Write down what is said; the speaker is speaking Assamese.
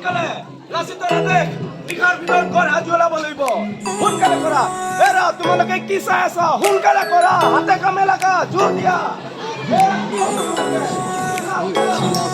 সোনকালে। লাচিতৰ আদেশ, নিশাৰ ভিতৰত ঘৰ সাজু ওলাব লাগিব। সোনকালে কৰা। এৰা, তোমালোকে কি চাই আছা? সোনকালে কৰা, হাতে কামে লাগা, জোৰ দিয়া। এৰা, কি হ'ল তোমালোকে?